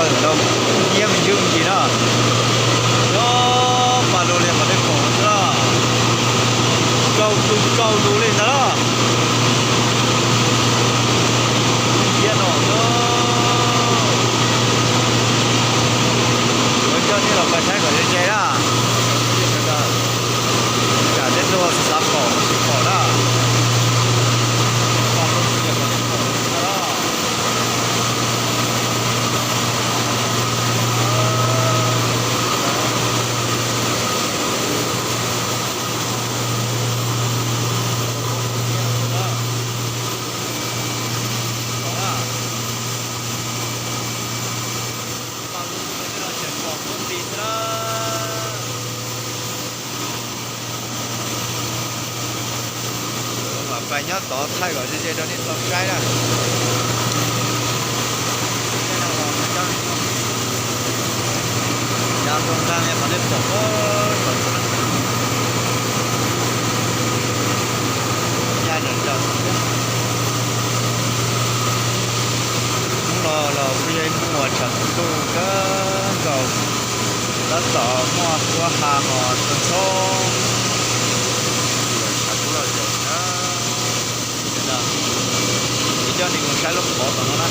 Iab me ntsis me ntsis na. Nyob pas lug li qhov nej pom no xwb na. Tsaus tus tsaus lus li ntag na. Iab no xwb. Kuv coj nej los pais saib kom ze ze na. Tsam tej tug xav pom tsis pom na. Mam pais nyob tod thaij kom ze ze rau nej tau saib na. Cov zoo nkag li qhov nej pom, ncaj nraim nraim xwb. Hnub no los kuj yog ib hnub uas tshav kub kawg nkaus, tab tom muaj suab ha hos txhua txhua, tshav kub loj zoo na. Ib coj nej mus saib lub qhov tom no na.